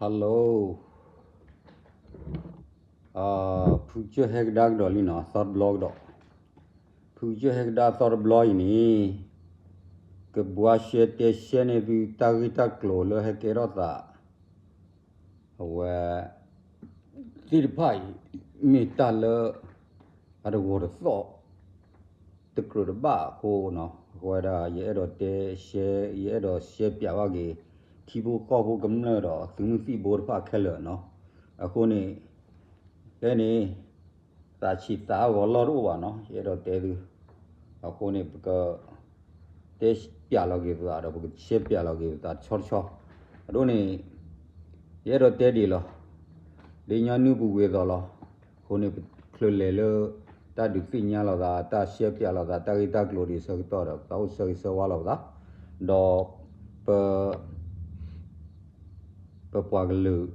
Hello, ဖုကစၢၢ်ဟဲကဒါကဒီးလံနီၤ သီတဘျီကဒီး, ဖုကစၢၢ်ဟဲကဒါသီတဘျီအံၤန့ၣ် ကဘှါရှဲတဲရှဲန့ၢ်သုတၢ်ဂ့ၢ်တၢ်ကျိၤလၢဟဲကဲထီၣ်သး အဝဲ သ့ၣ်တဖၣ်အံၤ မ့ၢ်တၢ်လၢ အတဂီၤတသီၣ် တကြၢးတဘၣ်အဃိနီၤ, အဃိဝဲဒၣ် ယအဲၣ်ဒိးတဲရှဲ ယအဲၣ်ဒိးရှဲပၠးဘၣ်က့ၤ ထံဖိကီၢ်ဖိကမျၢၢ်ဒီး သုးမုၢ်သံၣ်ဘိတဖၣ်ခဲလၢာ်နီၤ, အဃိန့ၣ် ဖဲန့ၣ် သးဆံးသးအဂီၤလီၢ်တအိၣ်ဘၣ်နီၤ, ယအဲၣ်ဒိးတဲသု, အဃိန့ၣ် ပက တဲပၠးလီၤက့ၤပသးဒီး ပကရှဲပၠးလီၤက့ၤပသးတဆီတဆီ, အဒိန့ၣ် ယအဲၣ်ဒိးတဲဒ်လီၤ, ဒ်ညီနုၢ်ပူၤကွံာ်အသိးလီၤ, အဃိန့ၣ် ပချုးလဲၤလၢ တၢ်ဒုးသ့ၣ်ညါလိာ်သး တၢ်ရှဲပၠးလိာ်သး တၢ်ဂ့ၢ်တၢ်ကျိၤဒ်အံၤအဆၢကတီၢ်ဒီး ပသးအိၣ်ဆၢဂ့ၤဆၢဝါလိာ်ပသး, ဒီး ပ ပပှၤကလုာ်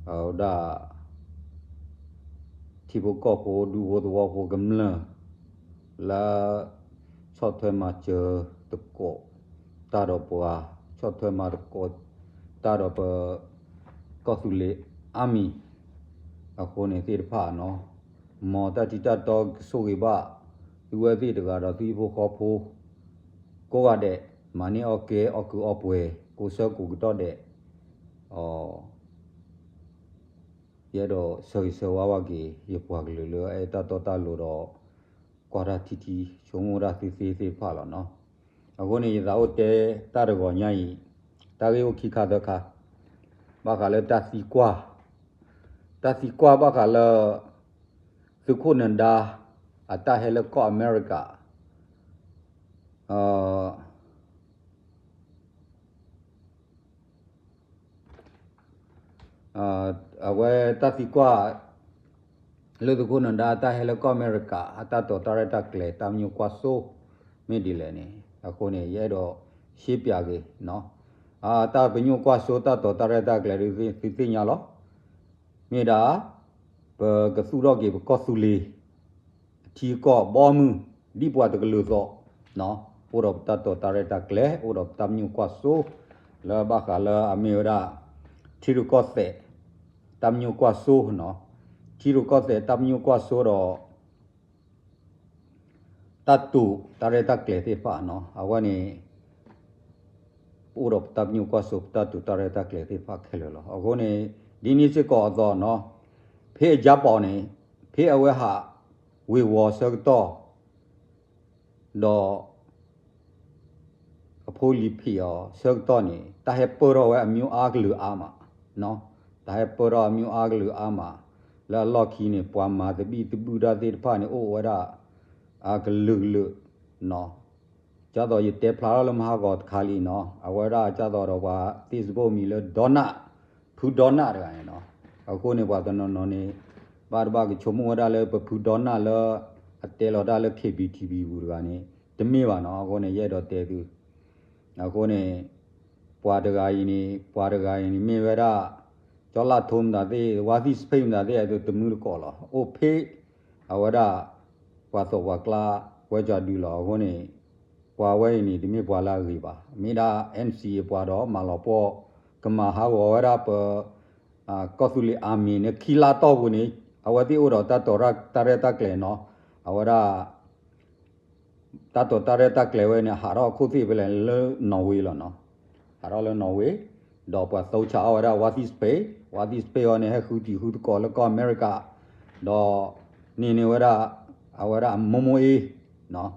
အဝဲဒၣ် ထံဖိကီၢ်ဖိဒူဖိသဝီဖိကမျၢၢ် လၢ ဆီၣ်ထွဲမၤစၢၤသကိးတၢ်ဒီးပှၤ ဆီၣ်ထွဲမၤသကိးတၢ်ဒီးပ ကီၢ်သူလ့ၤအါမံၤ အဃိန့ၣ်သ့ၣ်တဖၣ်နီၤ, မ်တၢ်ထံတၢ်တီကဆိၣ်ဂ့ၤဘၣ် သုဝဲသ့ၣ်တဂၤဒီးသုဟံၣ်ဖိဃီဖိ ကိးဂၤဒဲး မၤန့ၢ်အီၣ်ကဲအီၣ်ကုးအီပှဲၤ ကိးဆၢကိးကတီၢ်ဒဲး, ယအဲၣ်ဒိးဆၢဂ့ၤဆၢဝါဘၣ်က့ၤ ယပှၤကလုာ်လၢအအဲၣ်တၢ်တီတၢ်လိၤဒီး ကွၢ်တၢ်ထံထံ ဆိကမိၣ်တၢ်သ့သ့သ့ၣ်တဖၣ်လီၤနီၤ, အဃိန့ၣ် ယသးအိၣ်တဲတၢ်တဂီၤညါအံၤ တၢ်ဂ့ၢ်အိၣ်ခံခါသၢခါ, ဘၣ်ဃးလၢတၢ်သံကွၢ် တၢ်သံကွၢ်ဘၣ်ဃးလၢ သုးခိၣ်နဒါ အတၢ်ဟဲလၢကီၢ်အမဲရကၤ အဝဲတၢ်သံကွၢ် လၢသုးခိၣ်နဒါတၢ်ဟဲလၢကီၢ်အမဲရကၤ အတၢ်တိာ်တၢ်ရဲၣ်တၢ်ကျဲၤ တၢ်ပညိၣ်ကွၢ်စိ မ့ၢ်ဒ်လဲၣ်န့ၣ် အဃိန့ၣ် ယအဲၣ်ဒိးရှဲပၠးက့ၤ တၢ်ပညိၣ်ကွၢ်စိ တၢ်တိာ်တၢ်ရဲၣ်တၢ်ကျဲၤဒ်သုသ့ၣ်ညါလီၤ. မ့ၢ်ဒၣ် ပကသူၣ်ထီၣ်က့ၤပကီၢ်သူလ့ၤ အထံအကီၢ်ဘီမုၢ် ဒ်ပှၤတကလုာ်အသိး, အိၣ်ဒီးပတၢ်တိာ်တၢ်ရဲၣ်တၢ်ကျဲၤ အိၣ်ဒီးပတၢ်ပညိၣ်ကွၢ်စိ လၢဘၣ်ဃးလၢအမ့ၢ်ဝဲဒၣ် ထံရူၢ်ကီၢ်သဲး တၢ်ပညိၣ်ကွၢ်စိ, ထံရူၢ်ကီၢ်သဲးတၢ်ပညိၣ်ကွၢ်စိဒီး တၢ်တိာ်တၢ်ရဲၣ်တၢ်ကျဲၤသ့ၣ်တဖၣ်နီၤ အဝဲန့ၣ် ပအိၣ်ဒီးပတၢ်ပညိၣ်ကွၢ်စိ ပတၢ်တိာ်တၢ်ရဲၣ်တၢ်ကျဲၤသ့ၣ်တဖၣ်ခဲလၢာ်လီၤ. အဃိန့ၣ် ဒ်န့ၣ်စ့ၢ်ကီးအသိးနီၤ ဖဲအယါပီးန့ၣ် ဖဲအဝဲဟးဝ့ၤဝီၤဆၢကတီၢ် ဒီး အဖိလံၤဖံးအီၤဆၢကတီၢ်န့ၣ် တၢ်ဟဲပၢၢ်ထီၣ်ဝဲအမံၤအါကလုာ်အါမး, တၢ်ဟဲပၢၢ်ထီၣ်အမံၤအါကလုာ်အါမး, လၢအလီၢ်ခံန့ၣ် ပှၤမၤသဘံၣ်သဘုၣ်တၢ်သ့ၣ်တဖၣ်န့ၣ် အိၣ်ဝဲဒၣ် အကလုာ်ကလုာ်နီၤ, ဒ်သိးယတဲဖျါထီၣ်လၢမဟါဂီၤတခါလံနီၤ, အဝဲဒၣ်ဒ်သိးဒီးပှၤ Facebook မံၤလၢ ဒီနၣ် ဖုဒီနၣ်တဂၤန့ၣ်နီၤ, အဃိန့ၣ် ပှၤတနီၤနီၤန့ၣ် ဘၣ်တဘၣ်ကဆိကမိၣ်ဝဲဒၣ်လၢပဖုဒီနၣ်လၢ အတဲလီၤတၢ်လၢ KBTV ပူၤတဂၤန့ၣ် တမ့ၢ်ဘၣ်နီၤ, အဃိန့ၣ် ယအဲၣ်ဒိးတဲသု, အဃိန့ၣ် ပှၤတဂၤအံၤန့ၣ် ပှၤတဂၤအံၤန့ၣ် မ့ၢ်ဝဲဒၣ် ကၠီလၢ်ထိမတၤသ့ၣ် ဝါသံၣ်စဖ့မတၤသ့ၣ် အတမုၢ်တကိးလီၤ, အိၣ်ဖဲ အဝဲဒၣ် ပှၤသီၣ်ပှၤကျါ ဝဲကၠီဒုလီၤ, အဃိန့ၣ် ပှၤဝဲအံၤန့ၣ် တမ့ၢ်ပှၤလၢအဂ့ၤဘၣ်, မ့ၢ်ဒၣ် NCA ပှၤဒီးမၤလီၤပှီၢ် ကမၤဟးဂီၤဝဲဒၣ်ပ ကီၢ်သူလ့ၤအမံၤန့ၣ် ခံလါတီၢ်ပူၤန့ၣ် အဝဲသ့ၣ်အိၣ်ဒီးတၢ်တိာ်တၢ်ရဲၣ်တၢ်ကျဲၤနီၤ, အဝဲဒၣ် တၢ်တိာ်တၢ်ရဲၣ်တၢ်ကျဲၤဝဲန့ၣ် ဟးထီၣ်အခိၣ်သ့ၣ်ဖဲလဲၣ် လၢနီၣ်ဝ့လီၤနီၤ, ဟးထီၣ်လၢနီၣ်ဝ့, ဒီးပှၤသိဆးအီၣ်ဝဲဒၣ် ဝါသံၣ်စဖ့, ဝါသံၣ်စဖ့အီၤန့ၣ် ဟဲဃုတံၤဃုသကိးလၢကီၢ်အမဲရကၤ, ဒီး န့ၢ်န့ၢ်ဝဲဒၣ် အဝဲဒၣ်အမိၢ်မိၢ်အ့ န့ၢ်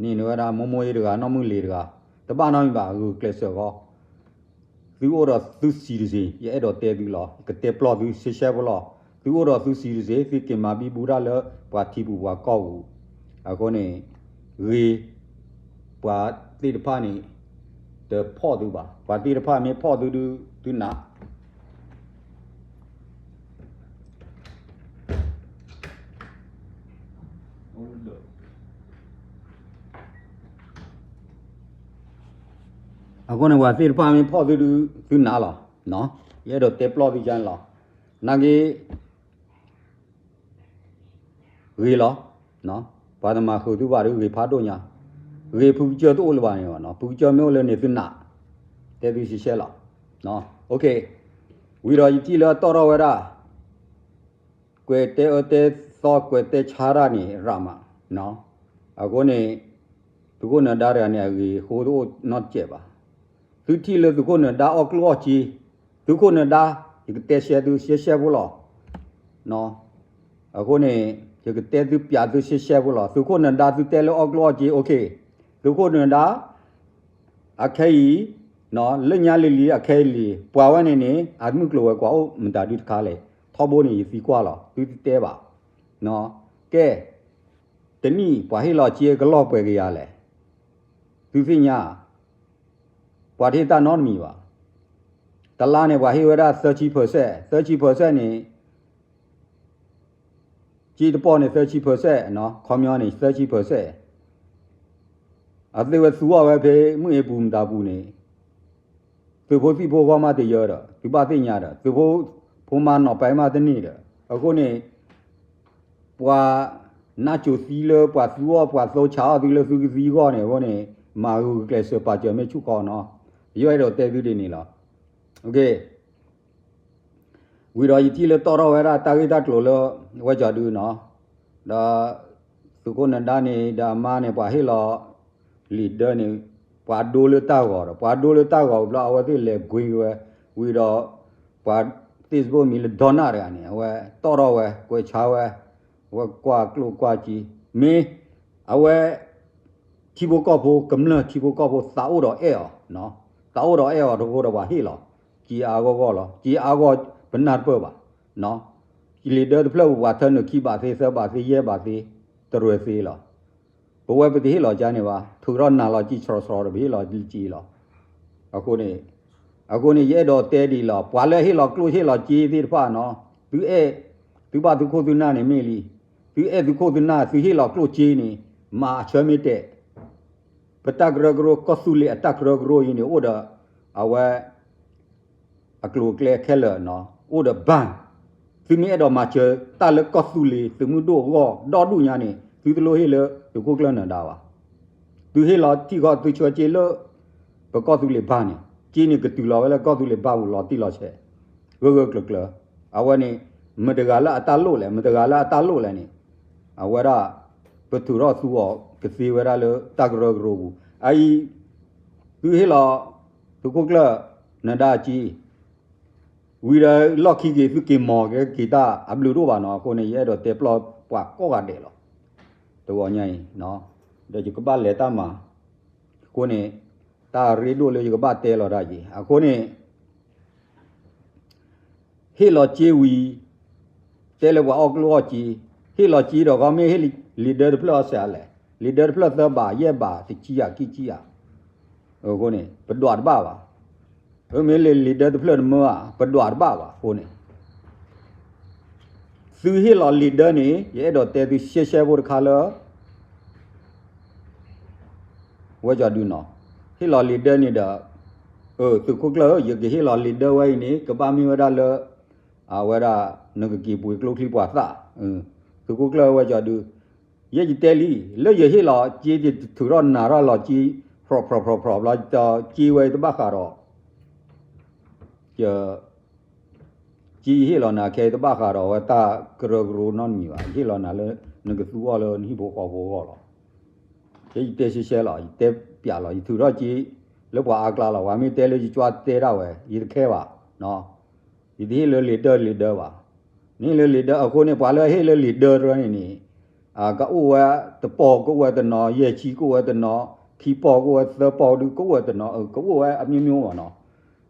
န့ၢ်ဝဲဒၣ်မိၢ်မိၢ်အ့တဂၤ နီၢ်မုၢ်လ့ၤတဂၤ, တဘၣ်နီတမံၤဘၣ် ဂုာ်ကျဲးစၢးဃီ သုအိၣ်ဒီးသု citizen ယအဲၣ်ဒိးတဲသုလီၤ, ကတဲပျီသု ရှဲရှဲဖိလီၤ, သုအိၣ်ဒီးသု citizen သုက့ၤမၤဘံဘူတၢ်လၢပှၤထံပူၤပှၤကီၢ်ပူၤ, အဃိန့ၣ် ဂ့ၤ ပှၤသ့ၣ်တဖၣ်န့ၣ် တဖီၣ်သုဘၣ်, ပှၤသ့ၣ်တဖၣ်မ့ၢ်ဖီၣ်သုဒုး သုနာ် အဃိန့ၣ် ပှၤသ့ၣ်တဖၣ်မ့ၢ်ဖီၣ်သုဒုး သုနာ်လီၤ, ယအဲၣ်ဒိးတဲပျီသုကန့ၣ်လီၤ, နာ်က့ ဂ့ၤလီၤ, ပှၤတမၤဃုာ်သုဘၣ်ဒုး ဂ့ၤဖးဒိၣ်ညါ, ဂ့ၤဖုကစၢၢ်တအိၣ်လၢၤဘၣ်န့ၣ်, ဖုကစၢၢ်မ့ၢ်အိၣ်လၢန့ၣ်သုနာ်, တဲသုရှဲရှဲလီၤ, OK ဝံၤဒီးယထံၣ်လၢတီၣ်ထီၣ်ဝဲဒၣ် ကွဲးတဲအၢတဲသီ ကွဲးတဲဆါတၢ်န့ၣ် ရးမး, အဃိန့ၣ် သုးခိၣ်နၢၤဒါတဂၤန့ၣ် အဂ့ၤအဃိတအိၣ်နီတစဲးဘၣ်. သုထံၣ်လၢသုးခိၣ်နၢၤဒါအီၣ်ကျိၣ်အီၣ်စ့, သုးခိၣ်နၢၤဒါ ယကတဲရှဲသုရှဲရှဲဖိလီၤ. အဃိန့ၣ် ယကတဲသုပျးသုရှဲရှဲဖိလီၤ. သုးခိၣ်နၢၤဒါသုတဲလၢအီၣ်ကျိၣ်အီၣ်စ့ okay, သုးခိၣ်နၢၤဒါ အခဲအံၤ လၢညါလံၤလံၤအခဲအံၤလံၤ ပှၤဝဲန့ၣ်န့ၣ် အမုၢ်ကျိၤဝဲၤကွာ်အိၣ်မတၤဒုတခါလဲၣ်. ထီဘိန့ၣ် ယသံကွၢ်လီၤ သုတတဲဘၣ်. ကဲ, တနံၣ်ပှၤဟ့ၣ်လီၤစ့ကလီၢ်ပှဲၤကယၤလဲၣ်. သုသ့ၣ်ညါ, ပှၤတဟ့ၣ်တၢ်နီတမံၤဘၣ်. တလါန့ၣ် ပှၤဟ့ၣ်ဝဲဒၣ် သၢဆံ percent, သၢဆံ percent န့ၣ် စ့တပီၢ်န့ၣ် သၢဆံ percent, ခီပညီန့ၣ် သၢဆံ percent အသ့ဝဲသူအီၤဝဲဖဲမုၢ်အ့ပူၤမတၤပူၤန့ၣ်, သုးဖိသံၣ်ဖိဂီၢ်မးတယၢဒီး သုဘၣ်သ့ၣ်ညါဒီး သုးဖိဖိမါနီၢ်ပဲမးတန့ၢ်ဒီး အဃိန့ၣ် ပှၤနါစိၤသံလၢပှၤသူအီၣ်ပှၤသိဆါအီၣ်သုလၢသုကသံအဂီၢ်န့ၣ် အဃိန့ၣ် မၤဂုာ်ကျဲးစၢးပာ်စၢၤမ့ၢ်ဆူၣ်ခီနီၤ, ယအဲၣ်ဒိးတဲသုဒ်န့ၣ်လီၤ. ဝံၤဒီးယထံၣ်လၢတီၣ်ထီၣ်ဝဲဒၣ်တၢ်ဂ့ၢ်တၢ်ကျိၤလၢ ဝဲကၠီဒုနီၤ, ဒီး သုးခိၣ်နၢၤဒါန့ၣ် ဒီးအမါန့ၣ် ပှၤဟ့ၣ်လီၤ လံာ်ဒၢန့ၣ် ပှၤဒိလၢတၢ်ဂီၤဒီး ပှၤဒိလၢတၢ်ဂီၤဘျီ အဝဲသ့ၣ်လဲၤကွ့ဝဲ, ဝံၤဒီး ပှၤ Facebook မံၤလၢ Donna တဂၤန့ၣ် အဝဲတီၣ်ထီၣ်ဝဲ ကွဲးဆါဝဲ, အဝဲကွၢ်ကျိၣ်ကွၢ်စ့, မ့ၢ် အဝဲ ထံဖိကီၢ်ဖိ ကမျၢၢ်ထံဖိကီၢ်ဖိသးအိၣ်ဒီးအဲၣ်အီၤ, သးအိၣ်ဒီးအဲၣ်အီၤတဃိဒီးပှၤဟ့ၣ်လီၤ, စ့အါဂီၢ်ဂီၢ်လီၤ, စ့အါဂီၢ်ပနၢ်တပၢၢ်ဘၣ်, လံာ်ဒၢတဖျၢၣ်ပပှၤထၢနုာ်ခံဘးသ့ သၢဘးသ့ ယဲၢ်ဘးသ့, တရၢၢ်သ့လီၤ. ပဝဲပတဟ့ၣ်လီၤကါန့ၣ်ဘၣ်, ထုးထီၣ်နၤလီၤစ့ဆှီဆှီဒီး ပဟ့ၣ်လီၤစ့လီၤ. အဃိန့ၣ်, အဃိန့ၣ် ယအဲၣ်ဒိးတဲဒ်လီၤ, ပှၤလၢဟ့ၣ်လီၤကျိၣ်ဟ့ၣ်လီၤစ့သ့ၣ်တဖၣ်နီၤ, သုအဲၣ်, သုဘၣ်သုခိၣ်သုနၢ်န့ၣ်မ့ၢ်လံ, သုအဲၣ်သုခိၣ်သုနၢ် သုဟ့ၣ်လီၤကျိၣ်စ့န့ၣ်, မၤအဆၢမ့ၢ်တဲာ် ပတၢ်ကရၢကရိ ကီၢ်သူလ့ၤအတၢ်ကရၢကရိအံၤန့ၣ် အိၣ်ဒီး အဝဲ အကျိၤအကျဲခဲလၢာ်နီၤ, အိၣ်ဒီး ဘၣ်, သုမ့ၢ်အဲၣ်ဒိးမၤစၢၤတၢ်လၢကီၢ်သူလ့ၤသုးမုၢ်ဒိၣ်အဂီၢ် ဒီဒူၣ်ညါန့ၣ် သုတလိၣ်ဟ့ၣ်လၢသုးခိၣ်ကျၢၢ်နၢၤဒါဘၣ်. သုဟ့ၣ်လီၤထံၣ်ဃီသုဆှၢစ့လၢ ပကီၢ်သူလ့ၤဘၣ်န့ၣ် စ့န့ၣ်ကတုၤလီၤဝဲလၢကီၢ်သူလ့ၤဘၣ်ပူၤလီၤတံၢ်လီၤဆဲး ဂၢၢ်ဂၢၢ်ကျၢၤကျၢၤ, အဝဲန့ၣ် မတၤတဂၤလၢအတၢ်လိၣ်လဲၣ် မတၤတဂၤလၢအတၢ်လိၣ်လဲၣ်န့ၣ် အဝဲဒၣ် ပထုးထီၣ်သူအီၤကသ့ဝဲဒၣ်လၢတၢ်ကရၢကရိပူၤ အအံၤ သုဟ့ၣ်လီၤ သုးခိၣ်ကျၢၢ်နၢၤဒါအစ့ ဝံၤဒီးလီၢ်ခံက့ၤသုက့ၤမီၤက့ၤတၢ်အဘျုးတအိၣ်ဘၣ်နီၤ. အဃိန့ၣ် ယအဲၣ်ဒိးတဲပျီပှၤကိးဂၤဒဲးလီၤ. တဂီၤညါအံၤ ဒီးယကဘၣ်လဲၤတၢ်မၤ အဃိန့ၣ် တၢ်ရ့ဒိၣ်လၢယကဘၣ်တဲလီၤတၢ်က့ၤ အဃိန့ၣ် ဟ့ၣ်လီၤစ့ဝံၤ တဲလၢပှၤအီၣ်ကျိၣ်အီၣ်စ့, ဟ့ၣ်လီၤစ့ဒီး ခီမ့ၢ်ဟ့ၣ်လံာ်ဒၢတဖျၢၣ်အီၤစဲးလဲၣ်, လံာ်ဒၢတဖျၢၣ်သၢဘး ယဲၢ်ဘး တဆံယၤ ခံဆံယၤ, အဃိန့ၣ် ပဒွးတဘၣ်ဘၣ်. မ့ၢ်လံာ်ဒၢတဖျၢၣ်တမၢဧါ ပဒွးတဘၣ်ဘၣ်အဃိန့ၣ် သုဟ့ၣ်လီၤလံာ်ဒၢန့ၣ် ယအဲၣ်ဒိးတဲသုရှဲရှဲဖိတခါလၢ ဝဲကၠီဒုနီၤ, ဟ့ၣ်လီၤလံာ်ဒၢန့ၣ်ဒီး သုးခိၣ်ကျၢၢ်ဧၢ ယကဟ့ၣ်လီၤလံာ်ဒၢဝဲအံၤန့ၣ် ကဘၣ်မ့ၢ်ဝဲဒၣ်လၢ အဝဲဒၣ် နကက့ၤပှ့ၤကျိချံပှၤသၣ်, သုးခိၣ်ကျၢၢ်ဝဲကၠီဒု, ယဲယတဲလံ လၢယဟ့ၣ်လီၤစ့ ယထုးထီၣ်နၤထီၣ်လီၤစ့ ဖြီၣ်ဖြီၣ်ဖြီၣ်ဖြီၣ်ဘျီ စ့ဝဲတဘၣ်ဃးဒီး စ့ယဟ့ၣ်လီၤနၤခဲအံၤတဘၣ်ဃးဒီးဝဲတၢ်ကရၢကရိနီတမံၤဘၣ်, ယဟ့ၣ်လီၤနၤလၢ နကသူအီၤလၢနဟံၣ်ဖိဃီဖိအဂီၢ်လီၤ. ယဲယတဲရှဲရှဲလီၤ, ယတဲပျးလီၤ, ယထုးထီၣ်စ့ လၢပှၤအါကျါလီၤ, ပှၤမ့ၢ်တဲလၢယကၠွတဲဒၣ်ဝဲ ယတခဲဘၣ်, ယတဟ့ၣ်လၢလံာ်ဒၢလံာ်ဒၢဘၣ်, နဟ့ၣ်လၢလံာ်ဒၢအဃိန့ၣ် ပှၤလၢအဟ့ၣ်လၢလံာ်ဒၢတရၢန့ၣ်န့ၣ် ကအိၣ်ဝဲတပီၢ်ကအိၣ်ဝဲတနီၤ, ယဲၢ်ဆံကအိၣ်ဝဲတနီၤ, ခံပီၢ်ကအိၣ်ဝဲသၢပီၢ်ဒုကအိၣ်ဝဲတနီၤ, ကအိၣ်ဝဲအမျိုးမျိုးဘၣ်နီၤ,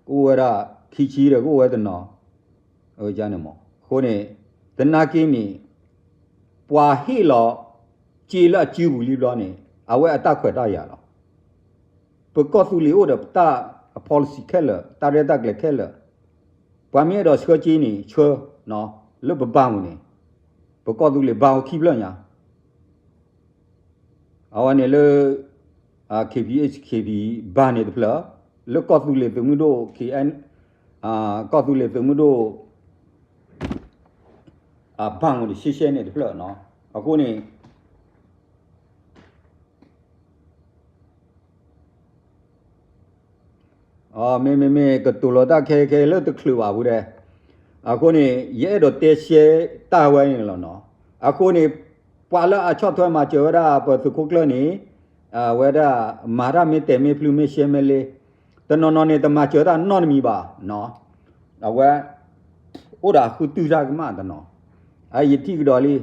ကအိၣ်ဝဲဒၣ်ခံဆံဒီးကအိၣ်ဝဲတနီၤ, န့ၣ်မး, အဃိန့ၣ် သနာ်က့န့ၣ် ပှၤဟ့ၣ်လီၤစ့လၢအစုပူၤလံဘျီန့ၣ် အဝဲအတၢ်ခွဲးတၢ်ယာ်လီၤ. ပကီၢ်သူလ့ၤအိၣ်ဒီးပတၢ်အ policy ခဲလၢာ်, တၢ်ရဲၣ်တၢ်ကျဲၤခဲလၢာ်, ပှၤမ့ၢ်အဲၣ်ဒိးဆှၢစ့န့ၣ် ဆှၢ, လၢပဘါမုၢ်န့ၣ်, ပကီၢ်သူလ့ၤဘါအိၣ်ခံဖျၢၣ်ညါ အဝဲန့ၣ်လၢ KPH KB ဘါန့ၣ်တဖျၢၣ်, လၢကီၢ်သူလ့ၤသုးမုၢ်ဒိၣ် KN ကီၢ်သူလ့ၤသုးမုၢ်ဒိၣ် အဘါအိၣ်န့ၣ် ရှဲရှဲန့ၣ်တဖျၢၣ်နီၤ. အဃိန့ၣ် မ့မ့မ့ၢ်ကတိၤလီၤတၢ်ခဲခဲလၢတချုးဘၣ်ပူၤဒဲး အဃိန့ၣ် ယအဲၣ်ဒိးတဲရှဲတၢ်ဝဲန့ၣ်လီၤနီၤ. အဃိန့ၣ် ပှၤလၢအဆီၣ်ထွဲမၤစၢၤဝဲဒၣ်ပသုးခိၣ်ကျၢၢ်န့ၣ် အဝဲဒၣ် မၤတၢ်မ့ၢ်တဲာ်မ့ၢ်ဖျုးမ့ၢ်ရှဲမ့ၢ်လ့ တနီၤနီၤန့ၣ် တမၤစၢၤတၢ်နီတမံၤဘၣ်နီၤ. အဝဲ အိၣ်ဒီးဃုတုၢ်တၢ်ကမၣ်တနီၤ. အယထံၣ်ကဒီးလံ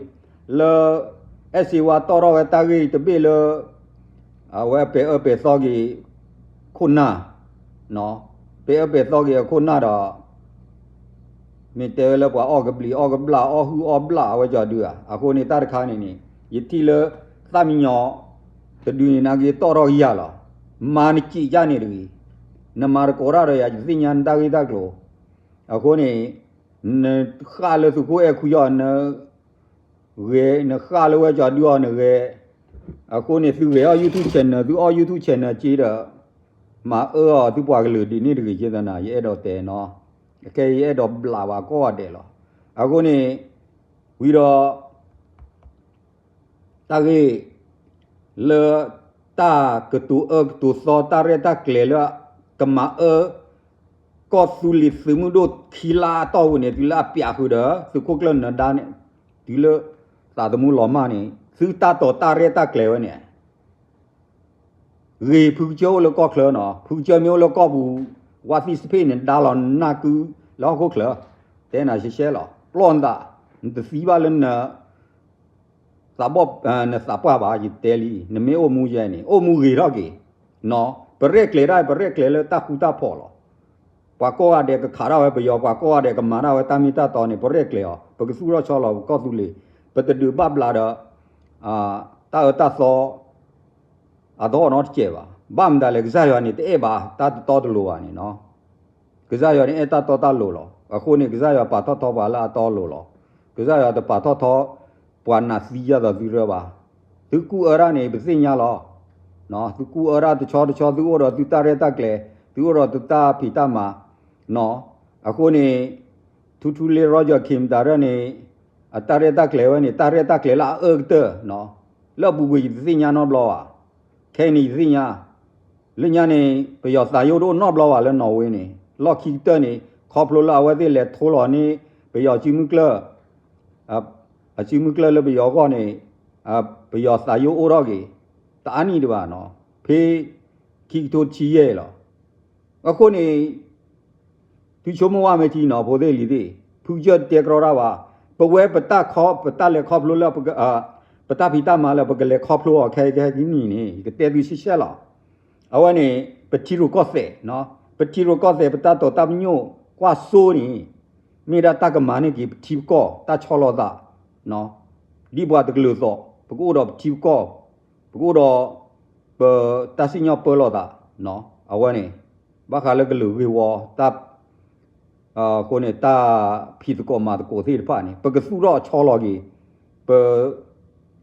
လၢ အဲၣ်စ့ဝါတီၣ်ထီၣ်ဝဲတၢ်ဂ့ၢ်တဘ့ၣ်လၢ အဝဲပဲာ်အၢပဲာ်သီက့ၤ ခိၣ်နၢ် ပဲာ်အၢပဲာ်သီက့ၤအခိၣ်နၢ်ဒီး မ့ၢ်တဲဝဲလၢပှၤအီၣ်ကဘျံးအီၣ်ကဘျၣ်အီၣ်ဟုၣ်အီၣ်ဘျၣ်အဝဲကၠီဒုဧါ. အဃိန့ၣ်တၢ်တခါန့ၣ်န့ၣ် ယထံၣ်လၢ သၣ်မံညီၤ တဒုန့ၣ်နာ်က့တီၣ်ထီၣ်ကယၤလီၤ. မၤနစံးကၢ်န့ၣ်တဂ့ၤ. နမၤတကိးတၢ်ဒီးယၤ ယသ့ၣ်ညါနတၢ်ဂ့ၢ်တၢ်ကျိၤ. အဃိန့ၣ် နဃၣ်လၢသုးခိၣ်အဲၣ်ခွံအီၤ န ဂဲၤ နဃၣ်လၢဝဲကၠီဒုအီၤနဂဲၤ. အဃိန့ၣ် သုဂဲၤအီၣ် YouTube channel သုအီၣ် YouTube channel က့ဒီး မၤအၢအီၤသုပှၤကလုာ်ဒ်န့ၣ်တဂ့ၤက့သနာ် ယအဲၣ်ဒိးတဲနီၤ. အခဲအံၤယအဲၣ်ဒိးဘျးဘၣ်ကိးဂၤဒဲးလီၤ. အဃိန့ၣ် ဝံၤဒီး တၢ်ဂ့ၢ် လၢ တၢ်ကတိၤအၢကတိၤသီ တၢ်ရဲၣ်တၢ်ကျဲၤလၢ ကမၤအၢ ကီၢ်သူလ့ၤသုးမုၢ်ဒိၣ်ခံလါအတီၢ်ပူၤန့ၣ် တုၤလၢအပျးဃုာ်ဒီး သုးခိၣ်ကျၢၢ်နၢၤဒါန့ၣ် တုၤလၢ သးသမူလီၤမၢ်န့ၣ် သုတၢ်တိာ်တၢ်ရဲၣ်တၢ်ကျဲၤဝဲန့ၣ် ဂ့ၤဖုကစၢၢ်အိၣ်လၢကီၢ်ချၢနီၤ, ဖုကစၢၢ်မ့ၢ်အိၣ်လၢကီၢ်ပူၤ ဝါသံၣ်စဖ့ၣ်န့ၣ် ဒါလီၤနၢ်ကုလၢဟီၣ်ခိၣ်ချၢ, တဲနၤရှဲရှဲလီၤ, ပျီၢ်နသး, နတသံဘၣ်လၢန သးဘီၣ် နသးပှၢ်ဘၣ် ယတဲလံ, နမ့ၢ်အိၣ်မူယဲန့ၣ် အိၣ်မူဂ့ၤထီၣ်က့ၤ, ပရဲၣ်ကျဲၤတၢ် ပရဲၣ်ကျဲၤလၢတၢ်ဃူတၢ်ဖိးလီၤ. ပှၤကိးဂၤဒဲးကခးထီၣ်ဝဲပယီၤ, ပှၤကိးဂၤဒဲးကမၤတၢ်ဝဲတၢ်မ့ၢ်တၢ်တီန့ၣ် ပရဲၣ်ကျဲၤအီၤ, ပကသူၣ်ထီၣ်ဆီလီၤပကီၢ်သူလ့ၤ, ပတဒုးဘၣ်ဘျးဒီး တၢ်အၢတၢ်သီ အသီနီတစဲးဘၣ်. ဘၣ်မတၤလဲၣ် ကစၢ်ယွၤန့ၣ် တအဲၣ်ဘၣ်တၢ်တတီတလိၤဘၣ်န့ၣ်နီၤ. ကစၢ်ယွၤန့ၣ်အဲၣ်တၢ်တီတၢ်လိၤလီၤ. အဃိန့ၣ် ကစၢ်ယွၤပာ်ထီၣ်ထီပှၤလၢအတီအလိၤလီၤ. ကစၢ်ယွၤတပာ်ထီၣ်ထီ ပှၤနာ်သံယၤသိးသုရၢဘၣ်. သုကူၣ်အၢတၢ်န့ၣ် ပသ့ၣ်ညါလီၤ. သုကူၣ်အၢတၢ်တဆီတဆီ သုအိၣ်ဒီးသုတၢ်ရဲၣ်တၢ်ကျဲၤ, သုအိၣ်ဒီးသုတၢ်ဖံးတၢ်မၤနီၤ. အဃိန့ၣ် ထူထူလ့ Roger Kim တၢ်ရဲၣ်န့ၣ် အတၢ်ရဲၣ်တၢ်ကျဲၤဝဲန့ၣ် တၢ်ရဲၣ်တၢ်ကျဲၤလၢအအၢကတၢၢ်နီၤ. လၢအပူၤကွံာ်ယတသ့ၣ်ညါနီတဘျီဘၣ်. ခဲအံၤန့ၣ်ယသ့ၣ်ညါ, လၢညါန့ၣ် ပယီၤသးယိၣ်တအိၣ်နီတဘျီဘၣ်လၢနီၣ်ဝ့န့ၣ်, လီၢ်ခံကတၢၢ်န့ၣ် ခီဖျိလၢအဝဲသ့ၣ်လဲၤထိလီၤန့ၢ် ပယီၤစုမုၢ်ကျၢၢ် အစုမုၢ်ကျၢၢ်လၢပယီၤအဂီၢ်န့ၣ် ပယီၤသးယိၣ်အိၣ်ထီၣ်က့ၤ တအါနံၣ်ဒံးဘၣ်နီၤ, ဖဲခံကထိဆံယဲၢ်လီၤ. အဃိန့ၣ် သုဆိကမိၣ်ဝဲမ့ၢ်ထံနီၤ ဖိသ့ၣ်လံၤသ့ၣ်, ဖုကစၢၢ်တတဲကြီတၢ်ဘၣ်, ပဝဲပတၢ်ခီ ပတၢ်လဲၤခီဖျိလၢ ပတၢ်ဖံးတၢ်မၤလၢပကလဲၤခီဖျိအီၤခဲအံၤခဲအံၤနံၣ်န့ၣ် ယကတဲသုရှဲရှဲလီၤ. အဝဲန့ၣ် ပထံရူၢ်ကီၢ်သဲး, ပထံရူၢ်ကီၢ်သဲး ပတၢ်တိာ်တၢ်ပညိၣ်ကွၢ်စိန့ၣ် မ့ၢ်ဒၣ်တၢ်ကမၤန့ၢ်က့ၤပထံပကီၢ် တၢ်ဆီလီၤသး ဒ်ပှၤတကလုာ်အသိး ပကအိၣ်ဒီးပထံပကီၢ်, ပကအိၣ်ဒီး ပတၢ်စံၣ်ညီၣ်ပၢလီၤသး, အဝဲန့ၣ် ဘၣ်ဃးလၢကလုာ်ဂ့ၢ်ဝီ တၢ် အဃိန့ၣ် တၢ်ဖံးသကိးမၤသကိးသ့ၣ်တဖၣ်န့ၣ် ပကသူၣ်ထီၣ်ဆီလီၤက့ၤ ပ တၢ်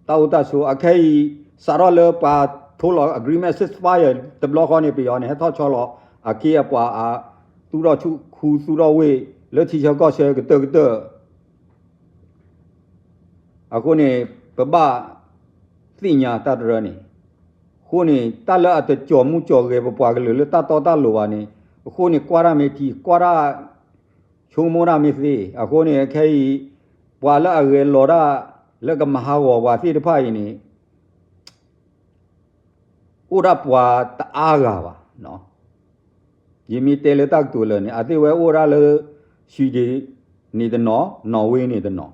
အိၣ်တၢ်ဆိး အခဲအံၤ စးထီၣ်လၢပှၤထိလီၤ agreement ceasefire တဘျီဃီန့ၣ် ပယီၤန့ၣ် ဟဲထီၣ်ဆီလီၤ အခ့အပှၤအ သူၣ်ထီၣ်ဆူၣ်ခူသူၣ်ထီၣ်ဝ့ၢ် လၢထံဆၢကီၢ်ဆၢကတၢၢ်ကတၢၢ် အဃိန့ၣ် ပဘၣ်သ့ၣ်ညါတၢ်တရၢန့ၣ်, အဃိန့ၣ် တၢ်လၢအတကၠီၤမူကၠီၤဂဲၤ ပပှၤကလုာ်လၢတၢ်တီတၢ်လိၤဘၣ်န့ၣ်, အဃိန့ၣ် ကွၢ်တၢ်မ့ၢ်ထံ ကွၢ်တၢ် ဆိကမိၣ်တၢ်မ့ၢ်သ့, အဃိန့ၣ် ခဲအံၤ ပှၤလၢအဂဲၤလီၤတၢ် လၢကမၤဟးဂီၤပှၤသ့ၣ်တဖၣ်အံၤန့ၣ် အိၣ်ဒၣ်ပှၤတအါဂၤဘၣ်. ယမ့ၢ်တဲလၢတၢ်ကတိၤလၢာ်န့ၣ် အသ့ၣ်ဝဲအိၣ်ဒၣ်လၢ Sweden န့ၣ်တနီၤ Norway န့ၣ်တနီၤ,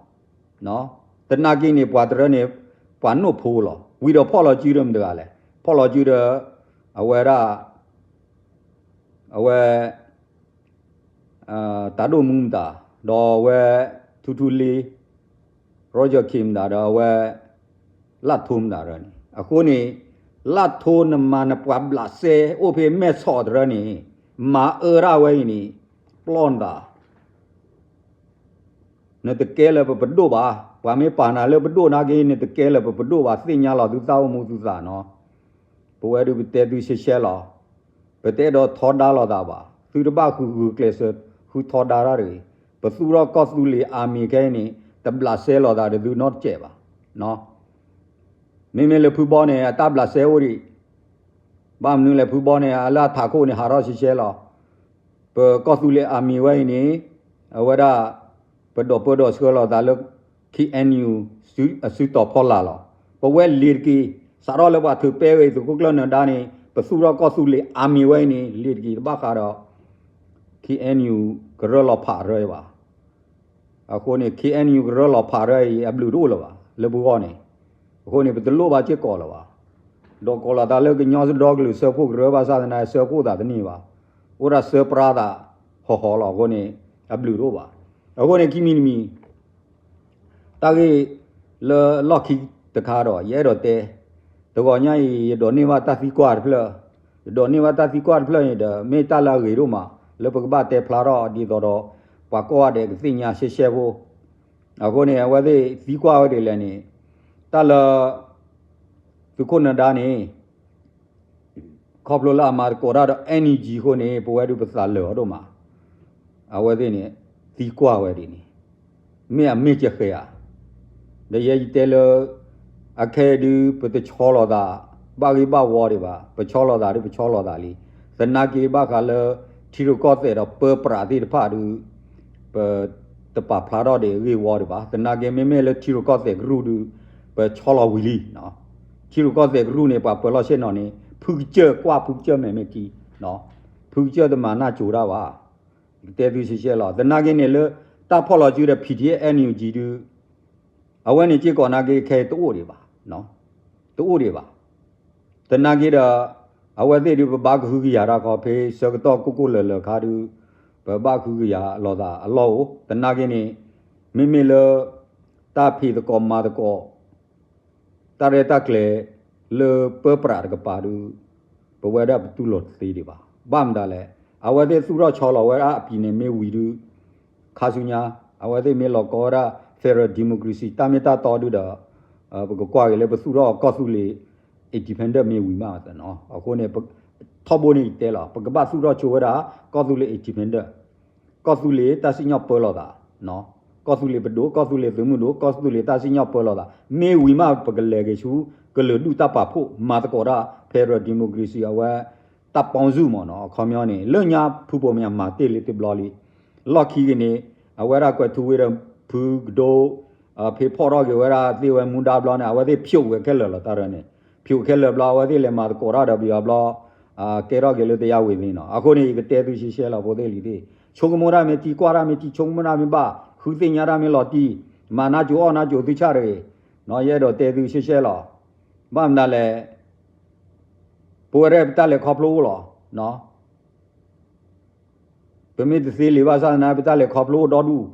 သနာ်က့န့ၣ် ပှၤတရၢန့ၣ် ပှၤနိၣ်ဖိလီၤ. ဝံၤဒီးဖီၣ်လီၤစုဒီးမတၤတဂၤလဲၣ်, ဖီၣ်လီၤစုဒီး အဝဲဒၣ် အဝဲ တၢ်ဒိၣ်မူမတၤ, ဒီးအဝဲ ထူထူလ့ Roger Kim မတၤ ဒီးအဝဲ လၢ်ထိမတၤတရၢန့ၣ်, အဃိန့ၣ် လၢ်ထိနမၤနပှၤဘျးစဲအိၣ်ဖဲမဲၢ်ဆီးတရၢန့ၣ် မၤအၢဒၣ်ဝဲအံၤန့ၣ် ပျီၢ်နသး နတကဲလၢပပဒိၣ်ဘၣ်, ပှၤမ့ၢ်ပာ်နၤလၢပဒိၣ်နာ်က့ နတကဲလၢပပဒိၣ်ဘၣ် သ့ၣ်ညါလီၤသုသးအိၣ်မူသုသးနီၤ. ပဝဲဒုးပတဲသုရှဲရှဲလီၤ. ပတအဲၣ်ဒိးထီဒါလိာ်သးဘၣ်, သုတဘၣ်ဃုဂုာ်ကျဲးစၢးဃုထီဒါတၢ်တဂ့ၤ. ပသူၣ်ထီၣ်ကီၢ်သူလ့ၤအမံၤခဲအံၤန့ၣ် တဘျးစဲလိာ်သးဒီးသုနီတစဲးဘၣ်. မ့မ့ၢ်လၢဖုဘီန့ၣ် အတၢ်ဘျးစဲအိၣ်ဒံး, ဘၣ်မနုၤလဲၣ် ဖုဘီန့ၣ် အလၢအထးခိၣ်န့ၣ် ဟးထီၣ်ရှဲရှဲလီၤ. ပကီၢ်သူလ့ၤအမံၤဝဲအံၤန့ၣ် အဝဲဒၣ် ပဒိးပၢဒိးဆှၢလီၤသးလၢ ခ့ၣ်အဲၣ်ယူၣ် အစုတီၤဖီလာ်လီၤ. ပဝဲလ့ၤတက့ၢ်, စးထီၣ်လၢပှၤထုးပဲဝဲအံၤ သုးခိၣ်ကျၢၢ်နၢၤဒါန့ၣ် ပသူၣ်ထီၣ်ကီၢ်သူလ့ၤ army ဝဲအံၤန့ၣ် လ့ၤတက့ၢ် တဘၣ်ဃးဒီး ခ့ၣ်အဲၣ်ယူၣ် ကရၢလီၤဖးရၢအံၤဘၣ်. အဃိန့ၣ် ခ့ၣ်အဲၣ်ယူၣ် ကရၢလီၤဖးရၢအံၤ အဘျုးတအိၣ်လၢၤဘၣ် လၢပဂီၢ်န့ၣ်. အဃိန့ၣ် ပတလိၣ်ဘၣ်စ့ၢ်ကီးလၢၤဘၣ်. ဒိးကိးလီၤသးလၢကညီဒီကလုာ်စၢဖှိၣ်ကရၢဘၣ်ဆၣ်သနာ်က့ စၢဖှိၣ်သးတန့ၢ်ဘၣ်. အိၣ်ဒၣ်စၢပြါသးဟီၣ်ဟီၣ်လီၤ. အဃိန့ၣ် အဘျုးတအိၣ်ဘၣ်. အဃိန့ၣ် ခံမံၤတမံၤ တၢ်ဂ့ၢ်လၢလီၢ်ခံတခါဒီး ယအဲၣ်ဒိးတဲ, တဂီၤညါအံၤ ယဒိးန့ၢ်ဘၣ်တၢ်သံကွၢ်တဖျၢၣ်, ယဒိးန့ၢ်ဘၣ်တၢ်သံကွၢ်တဖျၢၣ်န့ၣ်ဒီး မ့ၢ်တၢ်လၢအဂ့ၤဒိၣ်မး လၢပကဘၣ်တဲဖျါထီၣ်ဒ်သိးဒီး ပှၤကိးဂၤဒဲးကသ့ၣ်ညါရှဲရှဲဖိ. အဃိန့ၣ် အဝဲသ့ၣ်သံကွၢ်ဝဲဒ်လဲၣ်န့ၣ် တၢ်လၢ သုးခိၣ်နၢၤဒါန့ၣ် ခီဖျိလၢအမၤသကိးတၢ်ဒီး NUG အဃိန့ၣ် ပဝဲဒၣ်ပသးလၢာ်အီၤဒိၣ်မး. အဝဲသ့ၣ်န့ၣ် သံကွၢ်ဝဲဒ်န့ၣ် မ့ၢ်အမ့ၢ်ကဃဲဧါ. ဒီးယဲယတဲလၢ အခဲအံၤဒုး ပတဆီလီၤသး ဘၣ်ဂ့ၢ်ဘၣ်ဝီဒံးဘၣ်, ပဆီလီၤသးဒုး ပဆီလီၤသးလံ. သနာ်က့ဘၣ်ဃးလၢ ထံရူၢ်ကီၢ်သဲးဒီးပၢပြးသ့ၣ်တဖၣ်ဒုး ပတပာ်ဖျါထီၣ်ဒံးအဂ့ၢ်ဝီဒံးဘၣ်. သနာ်က့မ့မ့ၢ်လၢထံရူၢ်ကီၢ်သဲးကရူၢ်ဒုး ပဆီလီၤဝံၤလံ. ထံရူၢ်ကီၢ်သဲးကရူၢ်န့ၣ် ပှၤပၢၤလီၢ်ဆ့ၣ်နီၤန့ၣ် ဖုကစၢၢ်ကွၢ် ဖုကစၢၢ်မဲာ်မ့ၢ်ထံ, ဖုကစၢၢ်တမၤနၢ်ကၠိတၢ်ဘၣ်. ကတဲသုရှဲရှဲလီၤ. သနာ်က့န့ၣ်လၢ တၢ်ဖီၣ်လီၤစုဒီး PDF NUG ဒုး အဝဲန့ၣ်စ့ၢ်ကီးနာ်က့ခဲအံၤတအိၣ်ဒံးဘၣ်, တအိၣ်ဒံးဘၣ်. သနာ်က့ဒီး အဝဲသ့ၣ်ဒုးပဘၣ်ကဟုကယာ်တၢ်ခီ ဖဲဆၢကတီၢ်ကိၢ်ကိၢ်လၢၤလၢၤခါဒုး ပဘၣ်ကဟုကယာ်လီၤသးအလီၢ်အိၣ်. သနာ်က့န့ၣ် မ့မ့ၢ်လၢ တၢ်ဖံးသကိးမၤသကိး တၢ်ရဲၣ်တၢ်ကျဲၤလၢပၢပြးတကပၤဒုး ပဝဲဒၣ်ပတူၢ်လိာ်တသ့ဒံးဘၣ်. ဘၣ်မတၤလဲၣ်, အဝဲသ့ၣ်သူၣ်ထီၣ်ဆီလီၤဝဲဒၣ်အပံၤန့ၣ်မ့ၢ်ဝံၤဒုး ခါဆူညါ အဝဲသ့ၣ်မ့ၢ်လီၤကီဝဲဒၣ် federal democracy တၢ်မ့ၢ်တၢ်တီဒုးဒီး ပကကွၢ်က့ၤလၢပသူၣ်ထီၣ်ကီၢ်သူလ့ၤ independent မ့ၢ်ဝံၤမးနီၤ. အဃိန့ၣ် ထီဘိန့ၣ်ယတဲလီၤ ပကဘၣ်သူၣ်ထီၣ်ဆိဝဲဒၣ် ကီၢ်သူလ့ၤ independent ကီၢ်သူလ့ၤတၢ်စံၣ်ညီၣ်ပၢလီၤသး, ကီၢ်သူလ့ၤပဒိၣ် ကီၢ်သူလ့ၤသုးမုၢ်ဒိၣ် ကီၢ်သူလ့ၤတၢ်စံၣ်ညီၣ်ပၢလီၤသး မ့ၢ်ဝံၤမး ပကလဲၤက့ၤဆူ ကလုာ်ဒူၣ်တၢ်ပာ်ဖှိၣ် မၤသကိးတၢ် federal democracy အဝဲ တၢ်ပီဆူၣ်မ့ၢ်နီၤ. အခီပညီန့ၣ် လၢညါဖုဘိမ့ၢ်အမၤတ့ၢ်လံတဘျီလံ. လီၢ်ခံက့ၤန့ၣ် အဝဲဒၣ်ကွဲးထူဝ့ဒီး ဖုကဒိ ဖဲဖီၣ်ထီၣ်က့ၤဝဲဒၣ်သ့ၣ်ဝဲမူဒါဘျီန့ၣ် အဝဲသ့ၣ်ဖျိးဝဲခဲလၢာ်လီၤတၢ်ရၢန့ၣ်, ဖျိးခဲလၢာ်ဘျီ အဝဲသ့ၣ်လဲၤမၤသကိးတၢ်ဒီးပယီၤဘျီ ကဲထီၣ်က့ၤလၢတယါဝံၤသ့နီၤ. အဃိန့ၣ် ယကတဲသုရှဲရှဲလီၤ ဖိသ့ၣ်လံၤသ့ၣ်, ဆိကမိၣ်တၢ်မ့ၢ်ထံ ကွၢ်တၢ်မ့ၢ်ထံ ဆိကမိၣ်တၢ်မ့ၢ်ဘၣ် ဃုသ့ၣ်ညါတၢ်မ့ၢ်လီၤတံၢ် မၤနၢ်ကၠိအီၣ်နၢ်ကၠိသုဆၣ်တဂ့ၤ, ယအဲၣ်ဒိးတဲသုရှဲရှဲလီၤ. ဘၣ်မနုၤလဲၣ်, ပဝဲဒၣ်ပတၢ်လဲၤခီဖျိအိၣ်လီၤ. ပမ့ၢ်တသ့လံာ်ဘၣ်ဆၣ်သနာ် ပတၢ်လဲၤခီဖျိအိၣ်ဒီဒူၣ်.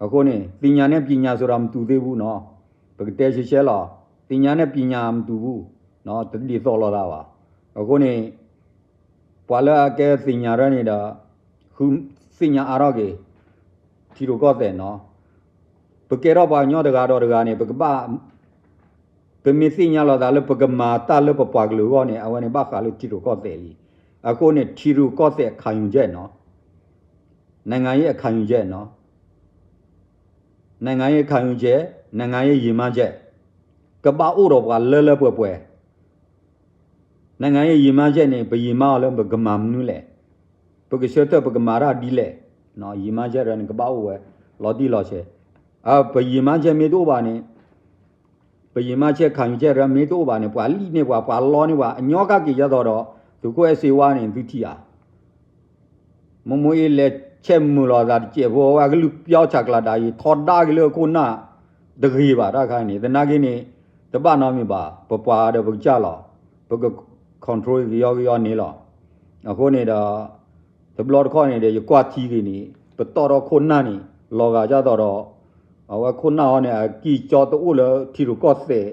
အဃိန့ၣ် သ့ၣ်ညါနဲၣ်ပံၤညါဆိုတာမတူသေးဘူးနီၤ. ပကတဲရှဲရှဲလီၤ, သ့ၣ်ညါနဲၣ်ပံၤညါမတူဘူး, တဒ်သိးလိာ်သးဘၣ်. အဃိန့ၣ် ပှၤလၢအကဲသ့ၣ်ညါတၢ်န့ၣ်ဒီး ဃုသ့ၣ်ညါအါထီၣ်က့ၤ ထံရူၢ်ကီၢ်သဲးနီၤ. ပကဲထီၣ်ပှၤကညီတဂၤဒီးတဂၤန့ၣ် ပကဘၣ် ပမ့ၢ်သ့ၣ်ညါလီၤသးလၢပကမၤတၢ်လၢပပှၤကလုာ်အဂီၢ်န့ၣ် အဝဲန့ၣ်ဘၣ်ဃးလၢထံရူၢ်ကီၢ်သဲးလံ. အဃိန့ၣ် ထံရူၢ်ကီၢ်သဲး ခံယူချက်နီၤ, နိုင်ငံရေး ခံယူချက်နီၤ, နိုင်ငံရေး ခံယူချက်, နိုင်ငံရေး ရည်မှန်းချက် ကဘၣ်အိၣ်ဒီးပှၤလၢလၢပှဲၤပှဲၤ. နိုင်ငံရေး ရည်မှန်းချက်န့ၣ် ပရည်မှန်းအီၤလၢပကမၤမနုၤလဲၣ်, ပကဆၢထၢၣ်ပကမၤတၢ်ဒ်လဲၣ်, ရည်မှန်းချက်န့ၣ် ကဘၣ်အိၣ်ဝဲ လီၤတံၢ်လီၤဆဲး. ပရည်မှန်းချက်မ့ၢ်တအိၣ်ဘၣ်န့ၣ် ပရည်မှန်းချက် ခံယူချက် မ့ၢ်တအိၣ်ဘၣ်န့ၣ် ပှၤလံၣ်န့ၢ်ပှၤ ပှၤလီန့ၢ်ပှၤ အညီကက့ၤယဲသိးဒီး သုးခိၣ်အဲၣ်စ့ဝါန့ၣ် သုထံၣ်ဧါ. မ့မ့ၢ်အံၤလဲၤဆဲးမုာ်လီၤသးတစဲးဖိ အဝဲအကလုၢ်ပျီဆးကျးဒၣ်အံၤ ထီဒါက့ၤလၢအခိၣ်နၢ်တဂ့ၤဘၣ်တၢ်ခါန့ၣ် သနာ်က့န့ၣ် တဘၣ်နီတမံၤဘၣ် ပပှၤဒီးပကစၢ်လီၤ. ပက control ကယီကယီန့ၣ်လီၤ. အဃိန့ၣ်ဒီး တဘျီတခီၣ်န့ၣ်ဒီး ယကွၢ်ထံက့ၤန့ၣ် ပတီၢ်ထီၣ်ခိၣ်နၢ်န့ၣ် လီၤဂာ်ဒ်သိးဒီး အဝဲခိၣ်နၢ်အီၤန့ၣ် အကံၢ်ကၠီတအိၣ်လၢထံရူၢ်ကီၢ်သဲး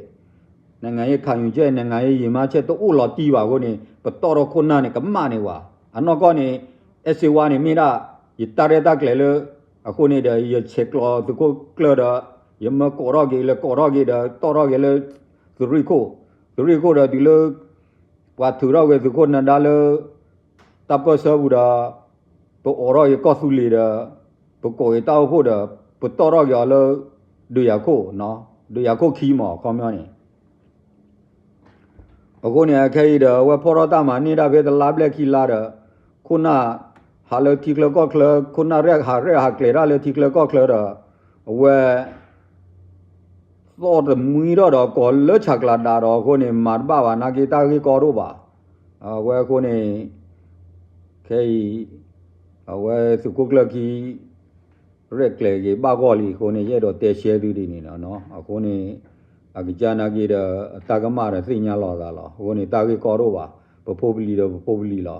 နိုင်ငံရေး ခံယူချက် နိုင်ငံရေး ရည်မှန်းချက် တအိၣ်လီၤတံၢ်ဘၣ်အဃိန့ၣ် ပတီၢ်ထီၣ်ခိၣ်နၢ်န့ၣ် ကမၣ်န့ၢ်ဝဲ. အနီၢ်ကီၢ်န့ၣ် အဲၣ်စ့ဝါန့ၣ် မ့ၢ်ဒၣ် ယတၢ်ရဲၣ်တၢ်ကျဲၤလၢ အဃိန့ၣ်ဒီး ယဆဲးကျိးသုးခိၣ်ကျၢၢ်ဒီး ယမၢကိးထီၣ်က့ၤလၢကိးထီၣ်က့ၤဒီး တီၢ်ထီၣ်က့ၤလၢ သုးရ့ၣ်ခိၣ်, သုးရ့ၣ်ခိၣ်ဒီးတုၤလၢ ပှၤထုးထီၣ်က့ၤသုးခိၣ်နၢၤဒါလၢ တၢ်ပၢၢ်ဆၢပူၤဒီး ပအိးထီၣ်က့ၤကီၢ်သူလ့ၤဒီး ပကိးက့ၤတၢ်အိၣ်ဖှိၣ်ဒီး ပတီၢ်ထီၣ်က့ၤအီၤလၢ ဒုးယၤခိၣ်, ဒုးယၤခိၣ်ခံမး အခီပညီန့ၣ် အဃိန့ၣ် အခဲအံၤဒီး အဝဲဖီၣ်ထီၣ်တၢ်မၤန့ၢ်ဒၣ်ဖဲတလါဘျဲၣ်ခံလါဒီး ခိၣ်နၢ် ဟးလၢထံချၢကီၢ်ချၢ ခိၣ်နၢ်ရဲၣ်ဟးရဲၣ်ဟးကျဲၤတၢ်လၢထံချၢကီၢ်ချၢဒီး အဝဲ သီၣ်တမှံထီၣ်ဒီးကိးလၢဆးကျးဒါဒီးအဃိန့ၣ် မၤတဘၣ်ဘၣ် နာ်က့တၢ်ဂ့ၢ်ကီဒိၣ်ဘၣ်. အဝဲအဃိန့ၣ် ခဲအံၤ အဝဲသုးခိၣ်ကျၢၢ်ခံ ရဲၣ်ကျဲၤက့ၤဘၣ်ဂီၢ်လံအဃိန့ၣ် ယအဲၣ်ဒိးတဲရှဲသုဒ်န့ၣ်လီၤ. အဃိန့ၣ် အကစၢ်နာ်က့ဒီး အတၢ်ကမၣ်ဒီးသ့ၣ်ညါလီၤအသးလီၤ. အဃိန့ၣ် တၢ်ဂ့ၢ်ကီဒိၣ်ဘၣ်, ပဖိပလံၤဒီးပဖိပလံၤလီၤ.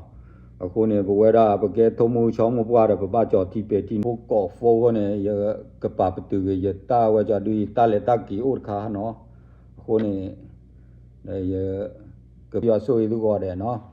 အဃိန့ၣ် ပဝဲဒၣ်ပကဲထိၣ်မူဆီမူပှၢ်ဒီး ပဘၣ်ကၠီၤထံပဲာ်ထံဖိကီၢ်ဖိအဃိန့ၣ် ယကပာ်ပတုာ်က့ၤယတၢ်ဝဲကၠီဒု ယတၢ်လဲၤတၢ်က့ၤအိၣ်တခါနီၤ. အဃိန့ၣ် ယကပယီၤဆိၣ်ဂ့ၤသုဂီၢ်ဒဲးနီၤ.